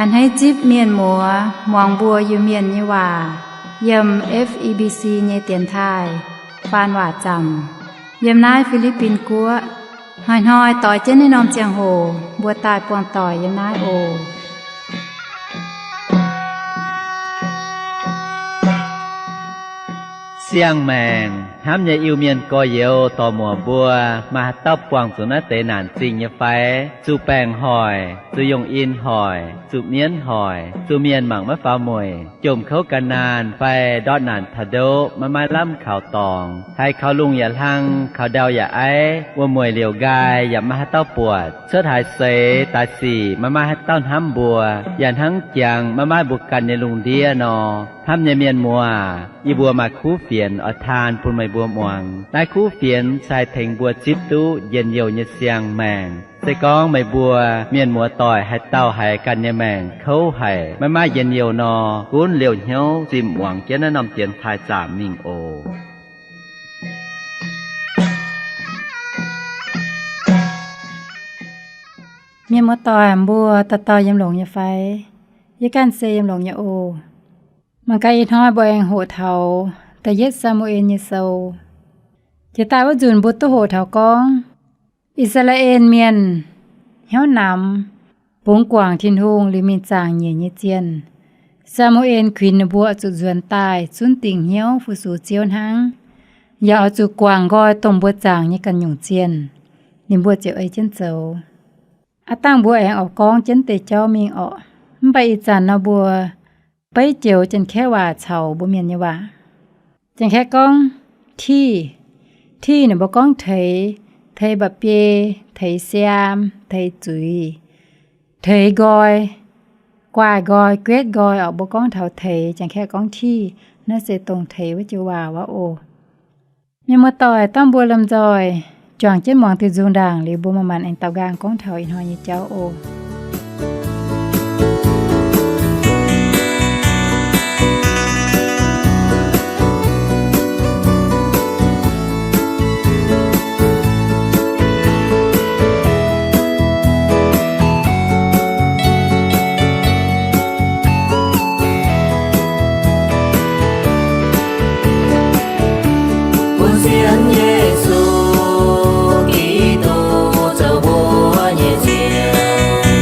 A'hneiv zipv mienh muoz muangx mbuo Iu-Mienh nyei waac yiem F E B C nyei dienx taaih faan waac zaamc yiem naaiv Fi^li^bin Guoqv. Hnoi-hnoi doix jienv naaiv norm ziangh hoc mbuo daaih buangh doic yiem naaiv oc. Siang-maengc hnamv nyei Iu-Mienh gorx-youz dorc-muoc mbuo, maaih haaix dauh buangh zuqc naaiv deix naanc zingh nyei fai? Zuqc baengc hoic, zuqc yongh in hoic, zuqc mienv hoic, zuqc mienh mangc maiv faaux mueic, jomc kouv gan naanh fai ndortv naanc taux ndoqv maiv maaih lamh kaux dorngx, haiz kaux lungh yaac hlang, kaux ndau yaac aiv, wuom-mueic liouc nqaai yaac maiv maaih haaix dauh buatc, cuotv haaix seix daaih sic maiv maaih haaix dauh hnamv mbuo, yaac hnangv jangx maiv maaih mbuo ganh nyei lungh ndiev nor. Hnamv nyei mienh muoz, yie mbuo maaih kuv fienx oix taan bun meih mbuo muangx. Naaiv kuv fienx se haih tengx mbuo zipv duqv njien-youh nyei siang-maengc. Se gorngv meih mbuo mienh muoz-doic haaix dauh haiz ganh nyei maengc kouv haic, maiv maaih njien-youh nor, gunv liouh hnyouv zimh muangx jienv naaiv norm dienx taaih zaamc mingh oc. Mienh muoz-doic mbuo dauh dauh yiem longx nyei fai? Yie ganh se yiem longx nyei oc. Mangc gaax ih hnoi mbuo aengx hoqc taux da'yietv Saa^mu^en nyei sou. Jiex daaih wuov nzunc mbuo duqv hoqc taux gorngv, I^saa^laa^en Mienh hnyouv namx, bungx guangc Tin-Hungh liuz mingh zaangc nyiec nyei zienh. Saa^mu^en kuinx ninh mbuo zuqc nzuonx daaih zunv dingc hnyouv fu-sux Ziouv hnangv, yaac oix zuqc guangc nqoi dongh mbuo zaangc nyei ganh nyungc zienh, ninh mbuo ziouc ei jienv zoux. Aav dangh mbuo aengx oix gorngv jienv deix jauv mingh orqc. Mv baac ih zanc nor mbuo beiv joux Janx-Kaeqv waac caux mbuo Mienh nyei waac. Janx-Kaeqv gorngv tih. Tih ninh mbuo gorngv teix, teix mba'biei, teix siaam, teix zuiz, teix nqoi, guaaih nqoi, guetv nqoi orqc. Mbuo gorngv taux teix, Janx-Kaeqv gorngv tih. Naaiv se dongh teix wuov joux waac wuov oc. Mienh muoz-doic, dangh mbuo lomh nzoih juangc jienv muangx diuh nzung ndaangc liuz, mbuo manc-manc aengx daux nqaang gorngv taux ih hnoi nyei jauv oc. Bun sienx Yesu Giduc zoux mbuo nyei Ziouv.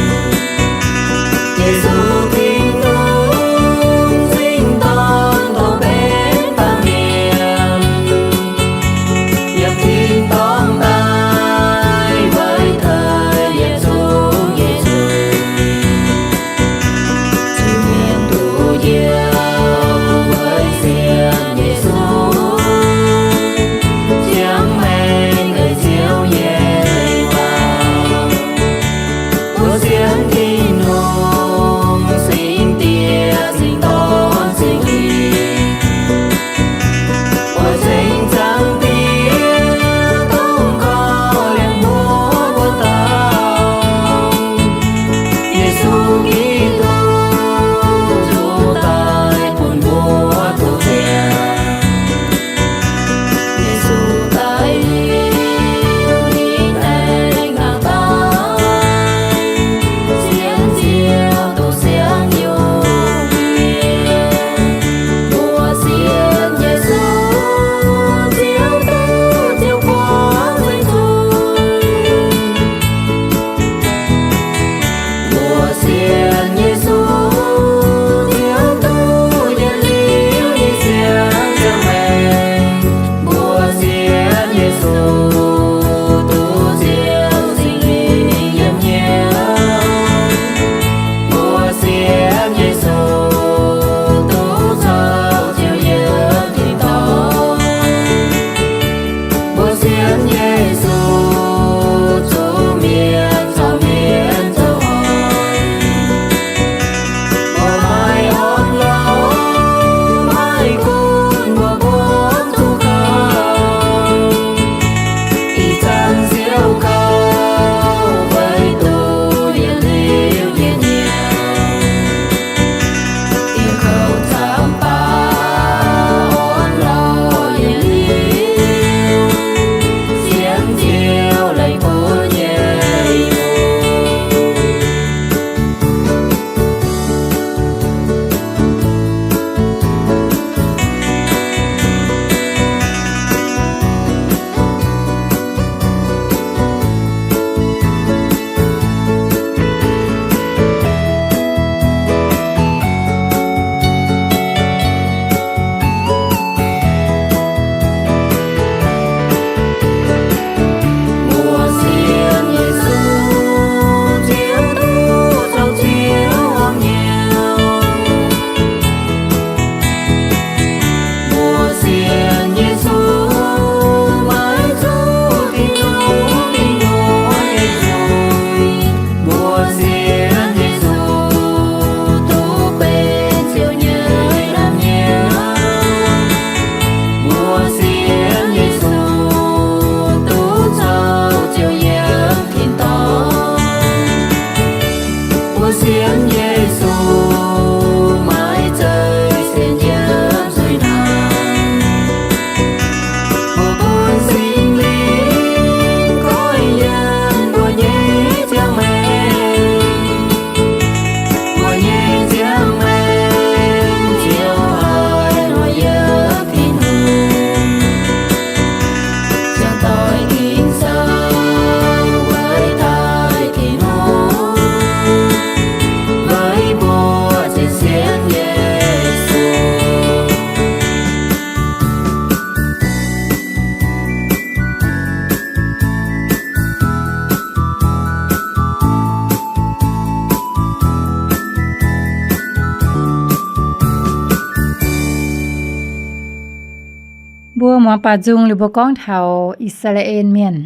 Mbuo muangx baaux nzung liuz mbuo gorngv taux I^saa^laa^en Mienh.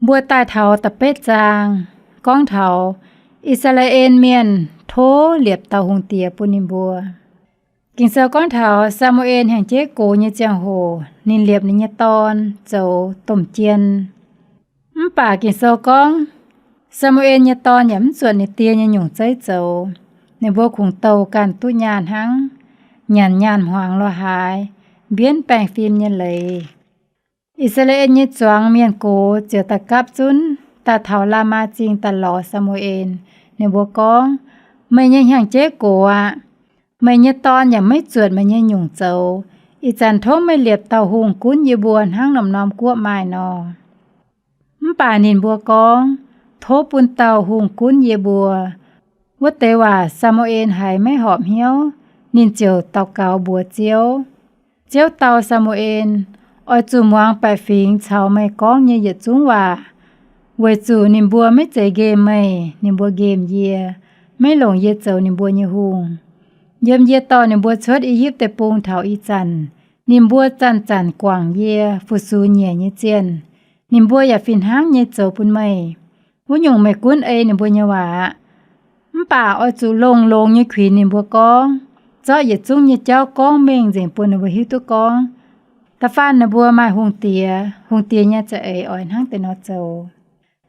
Mbuo daaih taux da'betv zaang, gorngv taux I^saa^laa^en Mienh tov liepc dauh hungh diex bun ninh mbuo. Ging-Sou gorngv taux Saa^mu^en hnyangx-jeiv gox nyei ziangh hoc ninh liepc ninh nyei dorn zoux domh jien. Mv baac Ging-Sou gorngv, Saa^mu^en nyei dorn yaac mv zuotc ninh die nyei nyungc zeiv zoux. Ninh mbuo kungx douh ganh duqv nyaanh hnangv, nyanc nyaanh hmuangx lorz haaix, mbienv baengh fim nyei leiz. I^saa^laa^en nyei zuangx mienh gox ziouc daaih gapv zunv daaih taux Laamaa Zingh daaih lorz Saa^mu^en. Ninh mbuo gorngv, Meih nyei hnyangx-jeiv gox aqv. Meih nyei dorn yaac maiv zuotc meih nyei nyungc zoux. Ih zanc tov meih liepc dauh hungh gunv yie mbuo hnangv norm-norm guoqv maaih nor. Mv baac ninh mbuo gorngv, Tov bun dauh hungh gunv yie mbuo. Wuov deix waac Saa^mu^en haiz maiv horpc hnyouv, ninh ziouc daux gaux mbuox Ziouv. Ziouv dau Saa^mu^en, Oix zuqc muangx baeqc fingx caux meih gorngv nyei yietc zungv waac, weic zuqc ninh mbuo maiv zeiz nqemh meih, ninh mbuo nqemh yie, maiv longc yie zoux ninh mbuo nyei hungh. Yiem yie dorh ninh mbuo cuotv I^yipv Deic-Bung taux ih zanc, ninh mbuo zanc-zanc guangc yie, fu-sux nyiec nyei zienh. Ninh mbuo yaac fih hnangv nyei zoux bun meih. Wuov nyungc meih gunv ei ninh mbuo nyei waac aqv. Mv baac oix zuqc longx-longx nyei kuinx ninh mbuo gorngv, zorqv yietc zungv nyei jauv gorngv mengh nzengc bun ninh mbuo hiuv duqv gorngv, da'faanh ninh mbuo maaih hungh diex, hungh diex nyei za'eix oix hnangv deix nor zoux.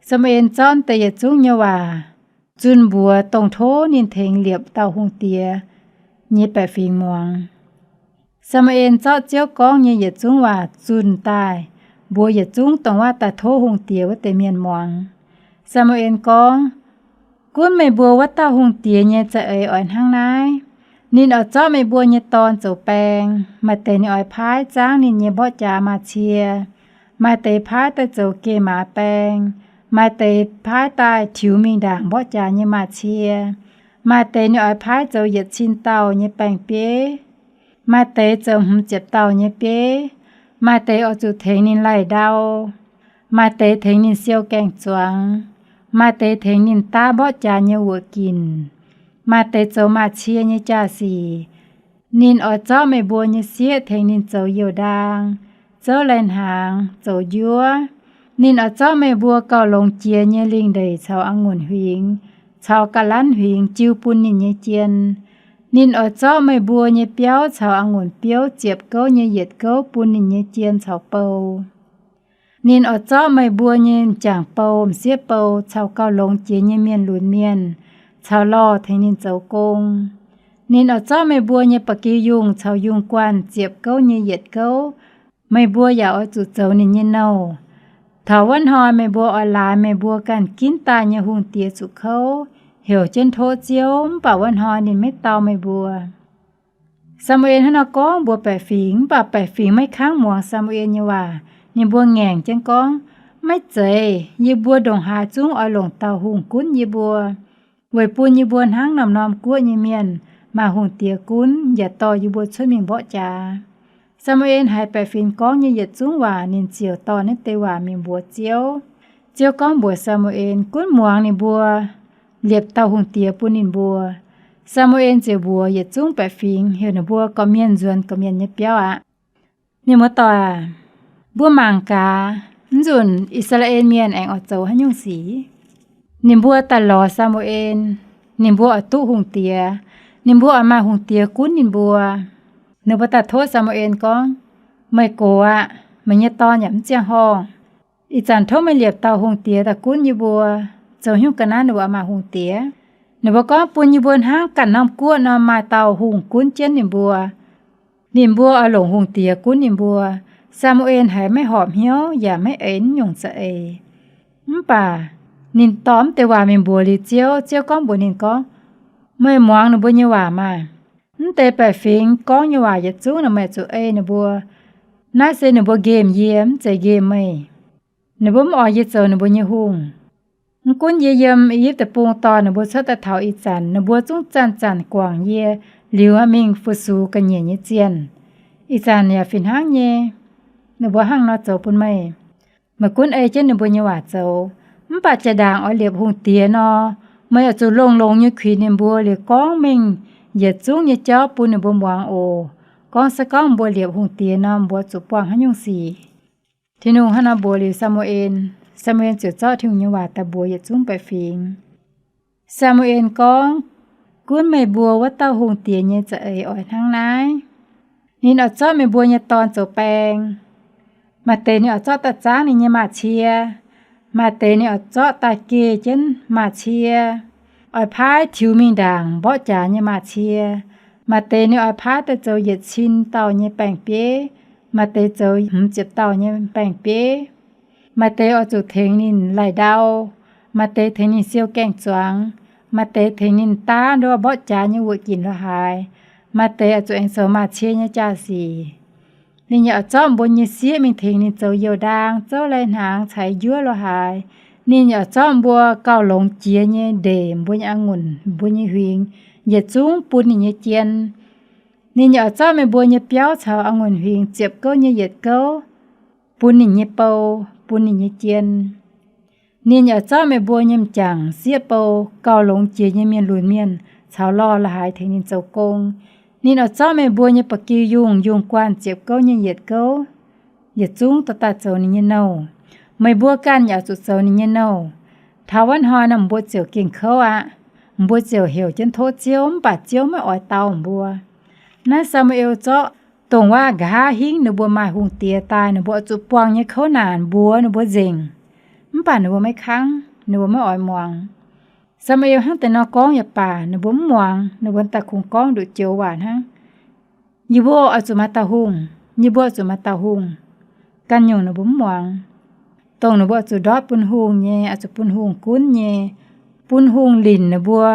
Saa^mu^en zorqv deix yietc zungv nyei waac zunh mbuox dongh tov ninh tengx liepc dauh hungh diex nyei baeqc fingx muangx. Saa^mu^en zorqv Ziouv gorngv nyei yietc zungv waac zunh daaih mbuox yietc zungv dongh waac daaih tov hungh diex wuov deix mienh muangx. Saa^mu^en gorngv, Gunv meih mbuo wuov dauh hungh diex nyei za'eix oix hnangv naaiv. Ninh oix zorqv meih mbuo nyei dorn zoux baeng. Maaih deix ninh oix paaiv zaangv ninh nyei mborqv jaax maaz-cie. Maaih deix paaiv daaih zoux geh maaz baeng. Maaih deix paaiv daaih tiux mingh ndaangc mborqv jaax nyei maaz-cie. Maaih deix ninh oix paaiv zoux yietc cin dauh nyei baeng-bieiv. Maaih deix zoux hmz ziepc dauh nyei bieiv. Maaih deix oix zuqc tengx ninh laih ndau. Maaih deix tengx ninh siou gaengh zuangx. Maaih deix tengx ninh daav mborqv jaax nyei wuoqc ginc. Maaih deix zoux maaz-cie nyei jaa-sic. Ninh oix zorqv meih mbuo nyei sieqv tengx ninh zoux youh ndaang, zouv lai-hnaangx, zoux njuov. Ninh oix zorqv meih mbuo gauh longx jiex nyei lingh ndeic caux a'ngunc huingx caux ga'lanv huingx jiu bun ninh nyei jien. Ninh oix zorqv meih mbuo nyei biauv caux a'ngunc biouv ziepc gouv nyei yietc gouv bun ninh nyei jien caux bou. Ninh oix zorqv meih mbuo nyei m'jangc bou, m'sieqv bou caux gauh longx jiex nyei mienh lunx mienh caux lorh tengx ninh zoux gong. Ninh oix zorqv meih mbuo nyei ba'gi yungh caux yungh guanh ziepc gouv nyei yietc gouv. Meih mbuo yaac oix zuqc zoux ninh nyei nouh. Taux wuov hnoi meih mbuo oix laaix meih mbuo ganh ginv daaih nyei hungh diex zuqc kouv, heuc jienv tov Ziouv, mv baac wuov hnoi ninh maiv dau meih mbuo. Saa^mu^en hnangv nor gorngv mbuox baeqc fingx, mv baac baeqc fingx maiv kangv muangx Saa^mu^en nyei waac. Ninh mbuo ngaengc jienv gorngv, Maiv zeiz. Yie mbuo ndongc haaix zungv oix longc dauh hungh gunv yie mbuo, weic bun yie mbuo hnangv norm-norm guoqv nyei mienh maaih hungh diex gunv yaac dorh yie mbuo cuotv mingh mborqv jaax. Saa^mu^en haiz baeqc fingx gorngv nyei yietc zungv waac, ninh ziouc dorh naaiv deix waac mingh mbuox Ziouv. Ziouv gorngv mbuox Saa^mu^en gunv muangx ninh mbuo, liepc dauh hungh diex bun ninh mbuo. Saa^mu^en ziouc mbuox yietc zungv baeqc fingx, heuc ninh mbuo gorqv-mienh nzuonx gorqv-mienh nyei biauv aqv. Mienh muoz-doic, mbuo mangc gaax, mv nzunc I^saa^laa^en Mienh aengx oix zoux haaix nyungc sic? Ninh mbuo daaih lorz Saa^mu^en, ninh mbuo oix duqv hungh diex, ninh mbuo oix maaih hungh diex gunv ninh mbuo. Ninh mbuo daaih tov Saa^mu^en gorngv, Meih gox aqv. Meih nyei dorn yaac mv ziangh horngh. Ih zanc tov meih liepc dauh hungh diex daaih gunv yie mbuo. Zoux haaix nyungc ga'naaiv ninh mbuo oix maaih hungh diex? Ninh mbuo gorngv, Bun yie mbuo hnangv ganh norm guoqv nor maaih dauh hungh gunv jienv ninh mbuo. Ninh mbuo oix longc hungh diex gunv ninh mbuo. Saa^mu^en haiz maiv horpc hnyouv yaac maiv eix nyungc za'eix. Mv baac ninh dorh mv deix waac mingh mbuox liuz Ziouv, Ziouv gorngv mbuox ninh gorngv, Meih muangx ninh mbuo nyei waac maah! Mv deix baeqc fingx gorngv nyei waac yietc zungv naaic meih zuqc ei ninh mbuo. Naaiv se ninh mbuo nqemh yie, mv zeiz nqemh meih. Ninh mbuo mv oix yie zoux ninh mbuo nyei hungh. Mv gunv yie yiem I^yipv Deic-Bung dorh ninh mbuo cuotv daaih taux ih zanc, ninh mbuo zungv zanc-zanc guangc yie liuz mingh fu-sux ga'nyiec nyei zienh. Ih zanc yaac fih hnangv nyei, ninh mbuo hnangv nor zoux bun meih. Meih gunv ei jienv ninh mbuo nyei waac zoux. Mv baac jaa-ndaangc oix liepc hungh diex nor, meih oix zuqc longx-longx nyei kuinx ninh mbuo liuz gorngv mengh yietc zungv nyei jauv bun ninh mbuo muangx oc. Gorngv se gorngv mbuo liepc hungh diex nor, mbuo zuqc buangh haaix nyungc sic? Tin-Hungh hnangv nor mbuox liuz Saa^mu^en, Saa^mu^en ziouc zorqv Tin-Hungh nyei waac daaih mbuox yietc zungv baeqc fingx. Saa^mu^en gorngv, Gunv meih mbuo wuov dauh hungh diex nyei za'eix oix hnangv naaiv. Ninh oix zorqv meih mbuo nyei dorn zoux baeng. Maaih deix ninh oix zorqv daaih zaangv ninh nyei maaz-cie. Maaih deix ninh oix zorqv daaih geh jienv maaz-cie, oix paaiv tiux mingh ndaangc mborqv jaax nyei maaz-cie. Maaih deix ninh oix paaiv daaih zoux yietc cin dauh nyei baeng-bieiv. Maaih deix zoux hmz ziepc dauh nyei baeng-bieiv. Maaih deix oix zuqc tengx ninh laih ndau. Maaih deix tengx ninh siou gaeng-zuangx. Maaih deix tengx ninh daav nduov mborqv jaax nyei wuoqc ginc lorz haaix. Maaih deix oix zuqc aengx zoux maaz-cie nyei jaa-sic. Ninh yaac oix zorqv mbuo nyei sieqv mingh tengx ninh zoux youh ndaang, zouv lai-hnaangx, caux njuov lorz haaix. Ninh yaac oix zorqv mbuo gauh longx jiex nyei ndeic, mbuo nyei a'ngunc, mbuo nyei huingx, yietc zungv bun ninh nyei jien. Ninh yaac oix zorqv meih mbuo nyei biauv caux a'ngunc huingx ziepc gouv nyei yietc gouv bun ninh nyei bou, bun ninh nyei jien. Ninh yaac oix zorqv meih mbuo nyei m'jangc sieqv bou gauh longx jiex nyei mienh lunx mienh caux lorh la'haaix tengx ninh zoux gong. Ninh oix zorqv meih mbuo nyei ba'gi yungh, yungh guanh ziepc gouv nyei yietc gouv, yietc zungv dorh daaih zoux ninh nyei nouh. Meih mbuo ganh yaac zuqc zoux ninh nyei nouh. Taux wuov hnoi nor, mbuo ziouc gengh kouv aqv. Mbuo ziouc heuc jienv tov Ziouv, mv baac Ziouv maiv oix dau mbuo. Naaiv Saa^mu^el zorqv dongh wuov nqa'haav hingv ninh mbuo maaih hungh diex daaih, ninh mbuo oix zuqc buangh nyei kouv naanc mbuox ninh mbuo nzengc. Mv baac ninh mbuo maiv kangv, ninh mbuo maiv oix muangx. Saa^mu^el hnangv deix nor gorngv yaac baac, ninh mbuo mv muangx. Ninh mbuo daaih kungx gorngv nduqc joux waac hnangv. Yie mbuo oix zuqc maaih dauh hungh. Yie mbuo oix zuqc maaih dauh hungh. Ganh nyungc ninh mbuo mv muangx. Dongh ninh mbuo oix zuqc ndortv bun hungh nyei, oix zuqc bun hungh gunv nyei, bun hungh linc ninh mbuo.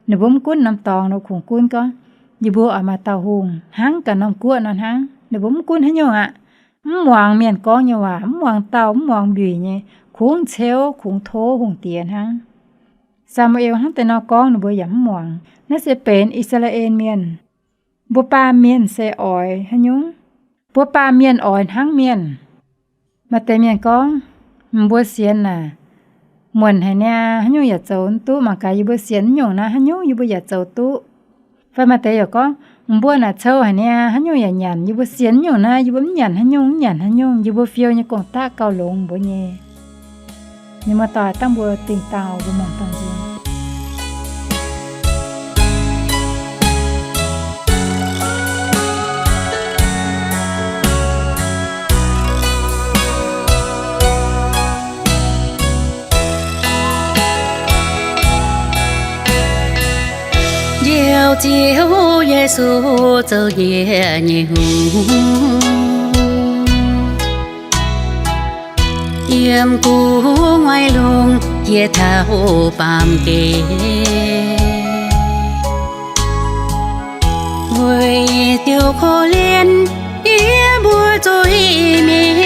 Ninh mbuo mv gunv norm dorngx, ninh mbuo kungx gunv gorngv, yie mbuo oix maaih dauh hungh hnangv gaax norm guoqv nor hnangv. Ninh mbuo mv gunv haaix nyungc aqv. Mv muangx mienh gorngv nyei waac, mv muangx dauh, mv muangx mbiuic nyei, kungx ceuv kungx tov hungh diex hnangv. Saa^mu^el hnangv deix nor gorngv, ninh mbuo yaac mv muangx. Naaiv se benx I^saa^laa^en Mienh. Mbuo baamh mienh se oix haaix nyungc? Mbuo baamh mienh oix hnangv mienh. Maaih deix mienh gorngv, mbuo sienx naaic, muonc haic niaa, haaix nyungc yaac zoux mv duqv. Mangc gaax yie mbuo sienx nyungc naaiv, haaix nyungc yie mbuo yaac zoux duqv. Fai maaih deix yaac gorngv, mbuo naaic cou haic niaa, haaix nyungc yaac nyanc. Yie mbuo sienx nyungc naaiv, yie mbuo mv nyanc haaix nyungc, mv nyanc haaix nyungc, yie mbuo fiou nyei gong-daqv gauh longx mbuo nyei. Ninh mbuo doix dangh mbuo dingh dangh oc, mbuo mangc dangh nzung. Njoux Ziouv Yesu zoux yie nyei hungh. Yiem gu'nguaaic lungh jiex taux baamh gen, weic Ziouv korv-lienh yie mbuo zuiz-mienh,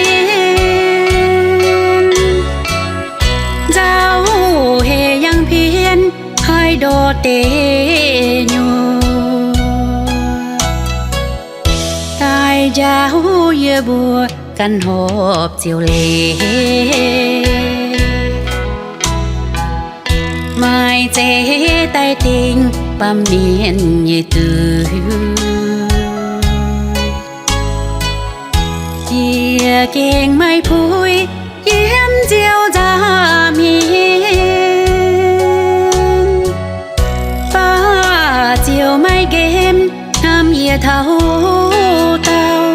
nzauh hec yangh pien haih ndortv deic nyuoqc. Daaih njaaux yie mbuo ganh horpc Ziouv leiz, maaih zeiz daaih dingh baamh mienh nyei zuiz. Yie gengh maiv puix yiem Ziouv nza'hmien, baac Ziouv maiv nqemh hnamv yie taux daauh.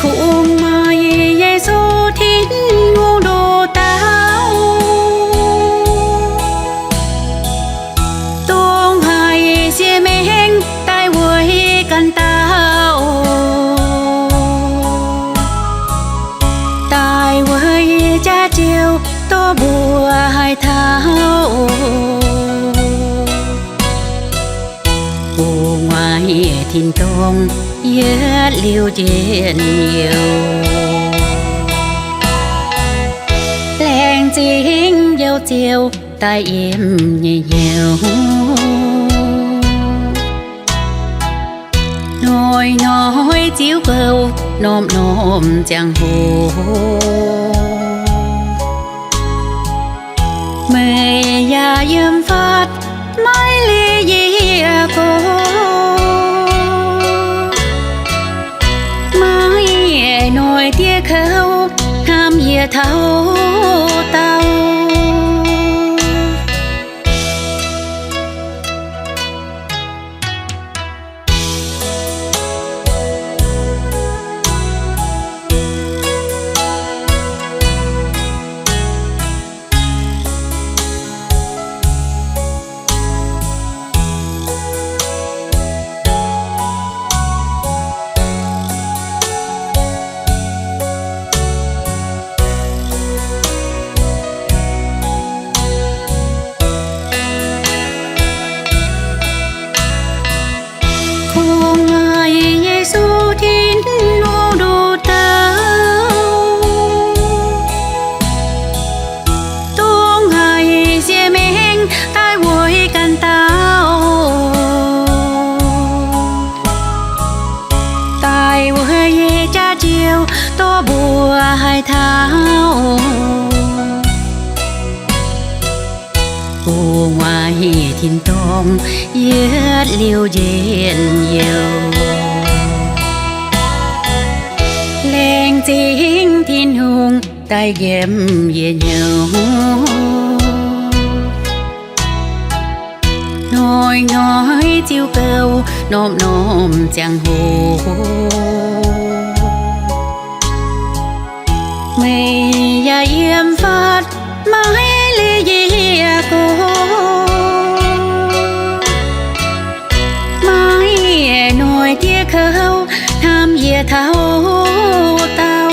Kungx maaih Yesu Tin-Hungh ndoh dauh, dongh haiz sieqv maengc daaih weic ganh dauh, daaih weic jaax joux dorh mbuo haih taux. Gu'nguaaic tin-dorngh yietc liuz njien-youh, laengz zingh Njoux Ziouv daaih yiem nyei hnyouv. Hnoi-hnoi ziux gouv, norm-norm ziangh hoc, meih yaac yiem fatv maiv liuz yie gox. taux daauh. Kungx haiz Yesu Tin-Hungh nduqc douc, dongh haiz siex maengx daaih weic ganh dauh, daaih weic yie jaax joux dorh mbuo haih taux gu'nguaaic tin-dorngh yietc liuz njien-youh. Laengz zingh Tin-Hungh daaih yiem yie hnyouv. Hnoi-hnoi ziux gouv norm-norm ziangh hoc, meih yaac yiem fatv maiv leih yie gox. Maaih noic diev kouv hnamv yie taux daauh.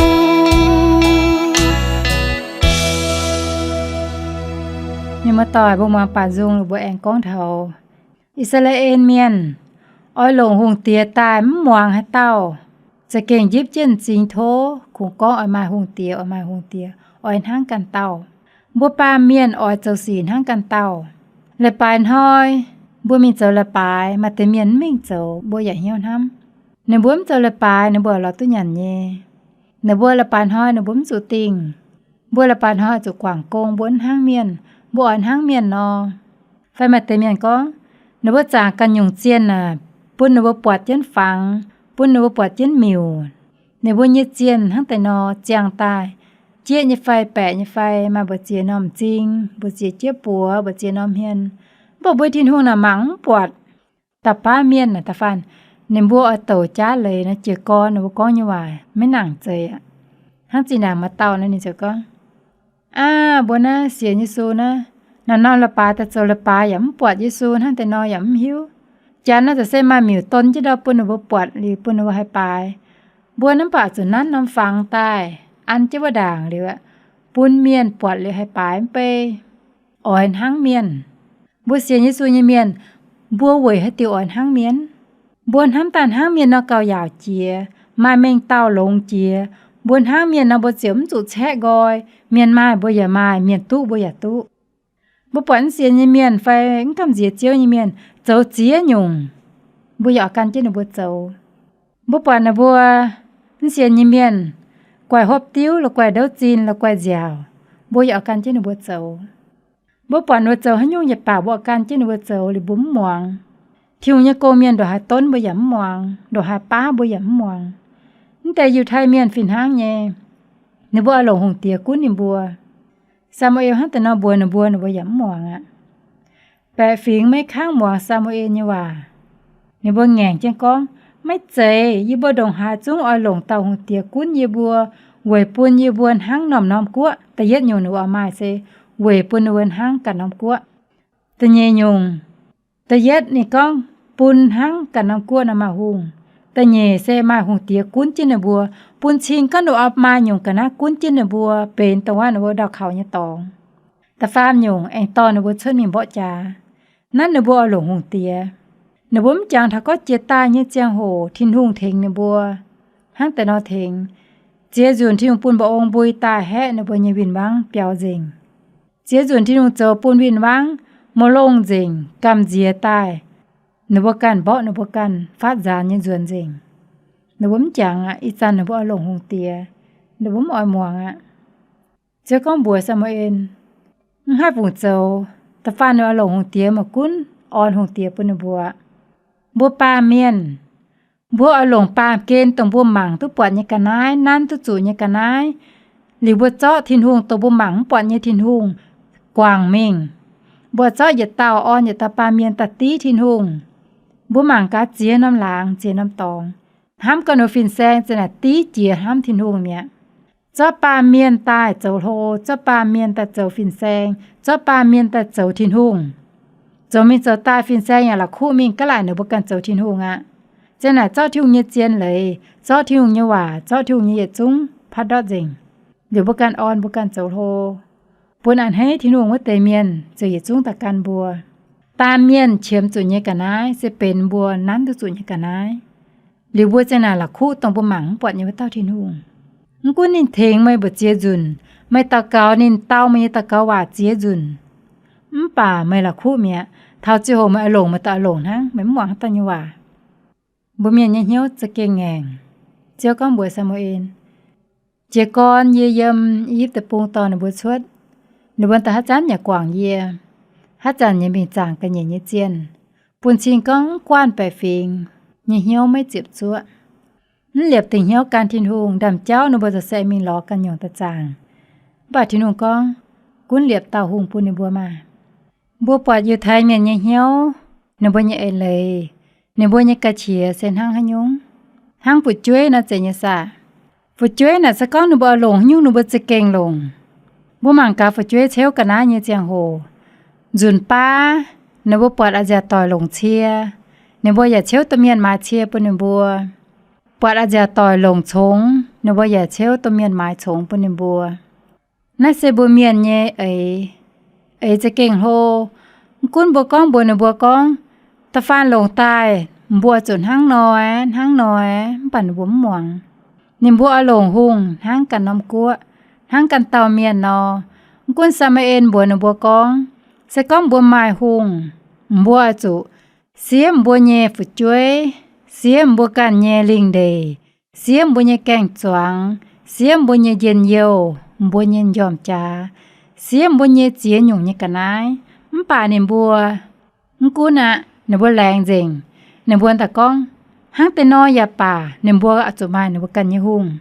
Mienh muoz-doic, mbuo muangx baac nzung, mbuo aengx gorngv taux I^saa^laa^en Mienh oix longc hungh diex daaih mv muangx haaix dauh, za'gengh njipv jienv m'zing tov, kungx gorngv oix maaih hungh diex, oix maaih hungh diex, oix hnangv ganh dauh. Mbuo baamh mienh oix zoux sic hnangv ganh dauh. Leiz-baaix hnoi mbuo mingh zoux leiz-baaix, maaih deix mienh mv mingh zoux, mbuo yaac hnyouv hnamv. Ninh mbuo mv zoux leiz-baaix, ninh mbuo lorz duqv nyanc nyei. Ninh mbuo leiz-baaix hnoi ninh mbuo mv zuqc dingh. Mbuo leiz-baaix hnoi zuqc guangc gong, mbuo mv hnangv mienh, mbuo oix hnangv mienh nor. Fai maaih deix mienh gorngv, ninh mbuo zaangc ganh nyungc zienh aac, bun ninh mbuo buatc jienv fangx, bun ninh mbuo buatc jienv miuc. Ninh mbuo nyei zienh hnangv deix nor ziangh daaih, jieqv nyei fai baeqc nyei fai, maaih mbu'ziex norm m'zing, mbu'ziex jieqv buoz, mbu'ziex norm hmien. Mv baac mbuo Tin-Hungh naaic mangc mv buatc. Da'faanh mienh naaic, da'faanh ninh mbuo oix douc jaav leiz nor, jiez gorn ninh mbuo gorngv nyei waac maiv nangc zeiz aqv. Hnangv zinh ndaangc maaih dauh nor, ninh ziouc gorngv, Aav, mbuo naaiv sienx Yesu naaiv, naaiv norm leiz-baaix daaih zoux leiz-baaix yaac mv buatc Yesu, hnangv deix nor yaac mv hiuv. Janx naaiv za'gengh se maaih miuc don jienv ndau bun ninh mbuo buatc liuz bun ninh mbuo haih baaix. Mbuo naaiv mv baac zuqc nanv norm fangx daaih an jienv wuov ndaangc liuz aqv, bun mienh buatc liuz haih baaix mv bei. Oix hnangv mienh. Mbuo sienx Yesu nyei mienh, mbuo weic haaix diuc oix hnangv mienh? Mbuo hnamv daaih hnangv mienh nor gauh yaauc jiex, maaih mengh dauh longx jiex. Mbuo hnangv mienh nor mbuo ziouc mv zuqc caeqv nqoi. Mienh maaih mbuo yaac maaih, mienh duqv mbuo yaac duqv. Mbuo buatc mv sienx nyei mienh fai mv gamh nziex Ziouv nyei mienh zoux ziex nyungc, mbuo yaac oix gan jienv ninh mbuo zoux. Mbuo buatc ninh mbuo mv sienx nyei mienh guaih hopv diuv, la'guaih ndouv zinh, la'guaih nziaauc, mbuo yaac oix gan jienv ninh mbuo zoux. Mbuo buatc ninh mbuo zoux haaix nyungc yietc baac mbuo oix gan jienv ninh mbuo zoux liuz mbuo mv muangx. Tin-Hungh nyei gong-mienh ndongc haaix donv mbuo yaac mv muangx, ndongc haaix baav mbuo yaac mv muangx. Mv deix Yiutai Mienh fih hnangv nyei, ninh mbuo oix longc hungh diex gunv ninh mbuo. Saa^mu^en hnangv deix nor mbuox ninh mbuo, ninh mbuo yaac mv muangx aqv. Baeqc fingx maiv kangv muangx Saa^mu^en nyei waac. Ninh mbuo ngaengc jienv gorngv, Maiv zeiz. Yie mbuo ndongc haaix zungv oix longc dauh hungh diex gunv yie mbuo, weic bun yie mbuo hnangv norm-norm guoqv. Da'yietv nyungc ninh mbuo oix maaih se weic bun ninh mbuo hnangv ganh norm guoqv. Da'nyeic nyungc, da'yietv ninh gorngv bun hnangv ganh norm guoqv nor maaih hungh. Da'nyeic se maaih hungh diex gunv jienv ninh mbuo, bun cing gorngv ninh mbuo oix maaih nyungc ga'naaiv gunv jienv ninh mbuo benx dongh wuov ninh mbuo ndau kaux nyei dorngx. Da'faam nyungc aengx dorh ninh mbuo cuotv mingh mborqv jaax. Nanv ninh mbuo oix longc hungh diex. Ninh mbuo mv jangx taux gorngv jiex daaih nyei ziangh hoc Tin-Hungh tengx ninh mbuo hnangv deix nor tengx. Ziex nzunc Tin-Hungh bun mba'ong mbui daaih haeqv ninh mbuo nyei win-wangv biaux nzengc. Ziex nzunc Tin-Hungh zoux bun win-wangv mouc longh nzengc, gamh nziex daaih, ninh mbuo ganh mborqv ninh mbuo ganh faatv nzaanx nyei nzuonx nzengc. Ninh mbuo mv jangx aqv. Ih zanc ninh mbuo oix longc hungh diex, ninh mbuo mv oix muangx aqv. Ziouv gorngv mbuox Saa^mu^en, Mv haih fungc zoux. Da'faanh ninh oix longc hungh diex maiv gunv orn hungh diex bun ninh mbuo. Mbuo baamh mienh, mbuo oix longc baamh gen dongh mbuo mangc duqv buatc nyei ga'naaiv, nanv duqv zuqc nyei ga'naaiv, Liuz mbuo zorqv Tin-Hungh, dongh mbuo mangc mv buatc nyei Tin-Hungh, guangc mingh. Mbuo zorqv yietc dauh orn yietc dauh baamh mienh daaih div Tin-Hungh. Mbuo mangc gaax, ziex norm laangz, ziex norm dorngx, hnamv ganh nyei fin-saeng za'naaic div jiex hnamv Tin-Hungh mi'aqv. Zorqv baamh mienh daaih zoux hlo, zorqv baamh mienh daaih zoux fin-saeng, zorqv baamh mienh daaih zoux Tin-Hungh. Zoux mingh zoux daaih, fin-saeng yaac la'kuqv mingh, gaav laaic ninh mbuo ganh zoux Tin-Hungh aqv. Za'naaic zorqv Tin-Hungh nyei zien leiz, zorqv Tin-Hungh nyei waac, zorqv Tin-Hungh nyei yietc zungv patv ndortv nzengc. Liuz mbuo ganh orn, mbuo ganh zoux hlo, bun a'hneiv Tin-Hungh wuov deix mienh ziouc yietc zungv daaih gan mbuo. Baamh mienh qiemx zuqc nyei ga'naaiv se benx mbuo nanv duqv zuqc nyei ga'naaiv. Liuz mbuo za'naaic la'kuqv dongh mbuo mangc mv buatc nyei wuov dauh Tin-Hungh. Mv gunv ninh tengx meih mbu'ziex nzunc, meih daux gaux ninh dau meih nyei daux gaux waac ziex nzunc, mv baac meih la'kuqv mi'aqv. Taux ziangh hoc meih oix longc, meih daaih oix longc hnangv, meih mv muangx haaix dauh nyei waac. Mbuo mienh nyei hnyouv za'gengh ngaengc. Ziouv gorngv mbuox Saa^mu^en, Jiez gorn yie yiem I^yipv Deic-Bung dorh ninh mbuo cuotv, ninh mbuo daaih haaix zanc yaac guangc yie, haaix zanc yaac mingh zaangc ga'nyiec nyei zienh, bun cing gorngv mv guanh baeqc fingx nyei hnyouv maiv ziepc zuoqv, mv liepc dingc hnyouv gan Tin-Hungh. Ndaamv-jauv ninh mbuo ziouc se mingh lorz ganh nyungc daaih zaangc. Mv baac Tin-Hungh gorngv, Gunv liepc dauh hungh bun ninh mbuo maah! Mbuo buatc Yiutai Mienh nyei hnyouv, ninh mbuo nyei eix leiz, ninh mbuo nyei ga'qiex se hnangv haaix nyungc? Hnangv fu'jueiv nor zeiz nyei saah? Fu'jueiv naaic se gorngv ninh mbuo oix longc haaix nyungc ninh mbuo za'gengh longc. Mbuo mangc gaax fu'jueiv ceuv ga'naaiv nyei ziangh hoc, nzunc baav ninh mbuo buatc a'nziaauc doic longc cie, ninh mbuo yaac ceuv domh mienh maaiz cie bun ninh mbuo. Buatc a'nziaauc doic longc congx, ninh mbuo yaac ceuv domh mienh maaiz congx bun ninh mbuo. Naaiv se mbuo mienh nyei eix, eix za'gengh hlo. Mv gunv mbuo gorngv mbuox ninh mbuo gorngv, Da'faanh longc daaih mbuo zuqc hnangv nor, hnangv nor, mv baac ninh mbuo mv muangx. Ninh mbuo oix longc hungh hnangv ganh norm guoqv, hnangv ganh dauh mienh nor. Mv gunv Saa^mu^en mbuox ninh mbuo gorngv, Se gorngv mbuo maaih hungh, mbuo oix zuqc siev mbuo nyei fu'jueiv, siev mbuo ganh nyei lingh ndeic, siev mbuo nyei gaeng-zuangx, siev mbuo nyei njien-youh, mbuo nyei njormh jaax, siev mbuo nyei ziex nyungc nyei ga'naaiv. Mv baac ninh mbuo mv gunv aqv. Ninh mbuo laengz nzengc. Ninh mbuo daaih gorngv, Hnangv deix nor yaac baac ninh mbuo oix zuqc maaih ninh mbuo ganh nyei hungh.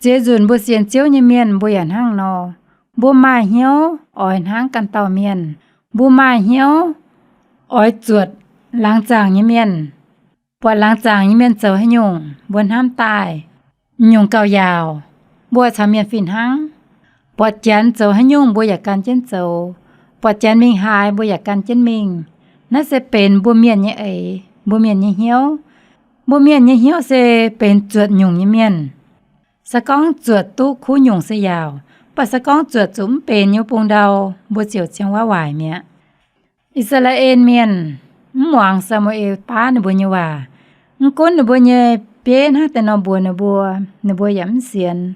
Ziex nzunc mbuo sienx Ziouv nyei mienh mbuo yaac hnangv nor. Mbuo maaih hnyouv oix hnangv ganh dauh mienh. Mbuo maaih hnyouv oix zuotc laangz zaangc nyei mienh. Buatc laangz zaangc nyei mienh zoux haaix nyungc mbuo hnamv daaih, nyungc gauh yaauc, mbuo caux mienh fih hnangv. Buatc Janx zoux haaix nyungc mbuo yaac gan jienv zoux. Buatc Janx mingh haaix mbuo yaac gan jienv mingh. Naaiv se benx mbuo mienh nyei eix, mbuo mienh nyei hnyouv. Mbuo mienh nyei hnyouv se benx zuotc nyungc nyei mienh. Se gorngv zuotc duqv kuv nyungc se yaauc, mv baac se gorngv zuotc zuqc mv benx nyei bung ndau, mbuo ziouc ziangh waac waaic mi'aqv. I^saa^laa^en Mienh mv muangx Saa^mu^en baav ninh mbuo nyei waac. Mv gunv ninh mbuo nyei bieiv hnangv deix nor mbuox ninh mbuo, ninh mbuo yaac mv sienx.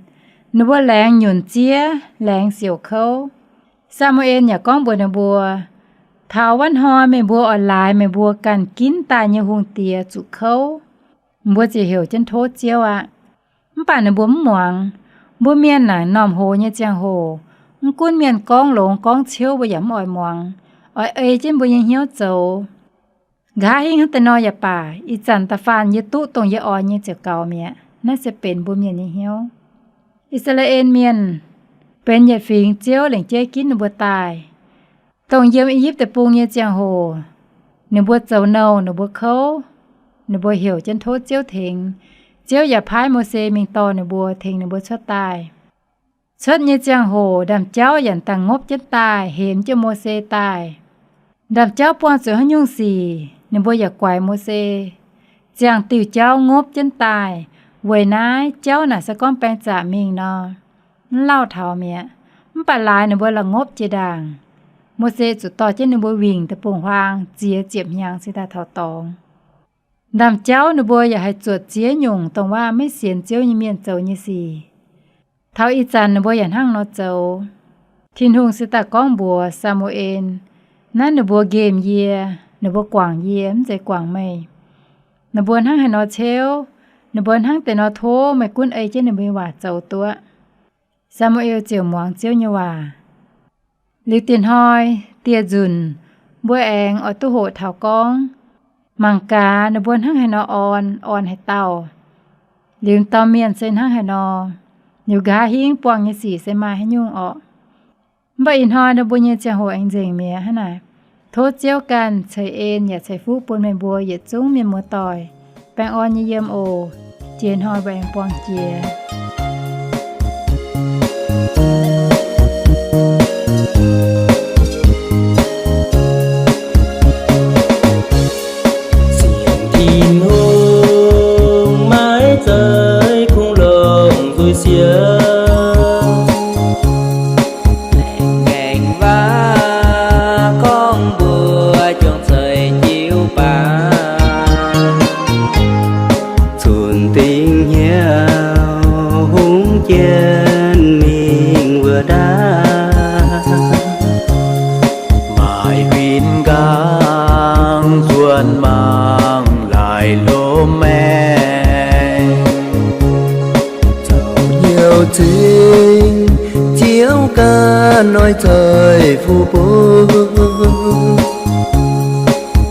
Ninh mbuo laengz nyunc ziev, laengz siouc kouv. Saa^mu^en yaac gorngv mbuox ninh mbuo, Taux wuov hnoi meih mbuo oix laaix meih mbuo ganh ginv daaih nyei hungh diex zuqc kouv, mbuo ziouc heuc jienv tov Ziouv aqv. Mv baac ninh mbuo mv muangx. Mbuo mienh naaic, normh hoz nyei ziangh hoc, mv gunv mienh gorngv longx gorngv ciouv, mbuo yaac mv oix muangx, oix ei jienv mbuo nyei hnyouv zoux. Nqa'haav hingv hnangv deix nor yaac baac, ih zanc da'faanh yie duqv dongh yie oix nyei ziouc gaux mi'aqv. Naaiv se benx mbuo mienh nyei hnyouv. I^saa^laa^en Mienh benx yietc fingx Ziouv lengc jeiv ginv ninh mbuo daaih. Dongh yiem I^yipv Deic-Bung nyei ziangh hoc, ninh mbuo zoux nouh, ninh mbuo kouv, ninh mbuo heuc jienv tov Ziouv tengx. Ziouv yaac paaiv Mose mingh dorh ninh mbuo, tengx ninh mbuo cuotv daaih. Cuotv nyei ziangh hoc, ndaamv-jauv yaac daaih ngopv jienv daaih, hemx jienv Mose daaih. Ndaamv-jauv buangh zuqc haaix nyungc sic, ninh mbuo yaac guaix Mose. Ziangh diuh jauv ngopv jienv daaih. Weic naaiv jauv naaic se gorngv baeng zaqc mingh nor, mv lauh taux mi'aqv. Mv baac laaix ninh mbuo la'ngopv jiex ndaangc, Mose zuqc dorh jienv ninh mbuo wingc deic-bung-huaang ziex ziepc hnyangx cingx daaih taux dorngx. Ndaamv-jauv ninh mbuo yaac haih zuotc ziex nyungc dongh waac maiv sienx Ziouv nyei mienh zoux nyei sic. Taux ih zanc ninh mbuo yaac hnangv nor zoux. Tin-Hungh se daaih gorngv mbuox Saa^mu^en, Naaiv ninh mbuo nqemh yie, ninh mbuo guangc yie, mv zeiz guangc meih. Ninh mbuo hnangv haaix nor ciouv, ninh mbuo hnangv deix nor tov meih gunv ei jienv ninh mbuo nyei waac zoux duqv. Saa^mu^en ziouc muangx Ziouv nyei waac. Liuz dieh hnoi dieh nzunc, mbuo aengx oix duqv hoqc taux gorngv, mangc gaax ninh mbuo hnangv haaix nor orn, orn haaix dauh. Liuz dauh mienh se hnangv haaix nor. Liuz nqa'haav hingv buangh nyei sic se maaih haaix nyungc orqc? Mv baac ih hnoi ninh mbuo nyei ziangh hoc aengx nzengc mi'aqv hnangv naaic. Tov Ziouv ganh ceix en yaac ceix fuqv bun meih mbuo yietc zungv mienh muoz-doic. Baengh orn nyei yiem oc. Jiex hnoi mbuo aengx buangh jiex. Sienx Tin-Hungh maiv zeiz kungx longc nzuih siouc. Laengz ngaengc waac gorngv mbuox juangc ceix jiu-baang, cunx dingc hnyouv hungh jien mingh wuov ndaauv. Maaih huin nqaang nzuonx mangc laaix lomh maengx, zoux hnyouv cingx Ziouv ganh oix ceix fuqv bun.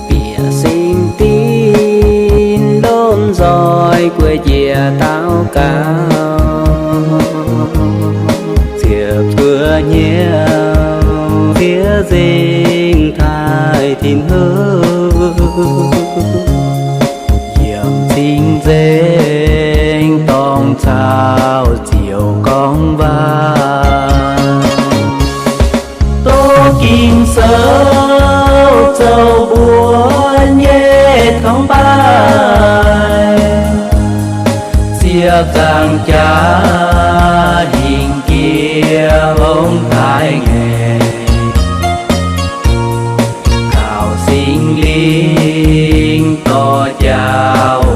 Bieqc singx dinc lomh nzoih gueic njiec daux gaux, ziepc zuoqv hnyouv ziex nzengc taaih Tin-Hungh. Yiemc cing-nzengc dorngx caux ziouc gorngv waac. Tov Ging-Sou zoux mbuo nyei torngv-baaih, ziepc nzaangc jaax hingh jiex hongx taaix ngaengc, kaux Singx Lingh dorh njaaux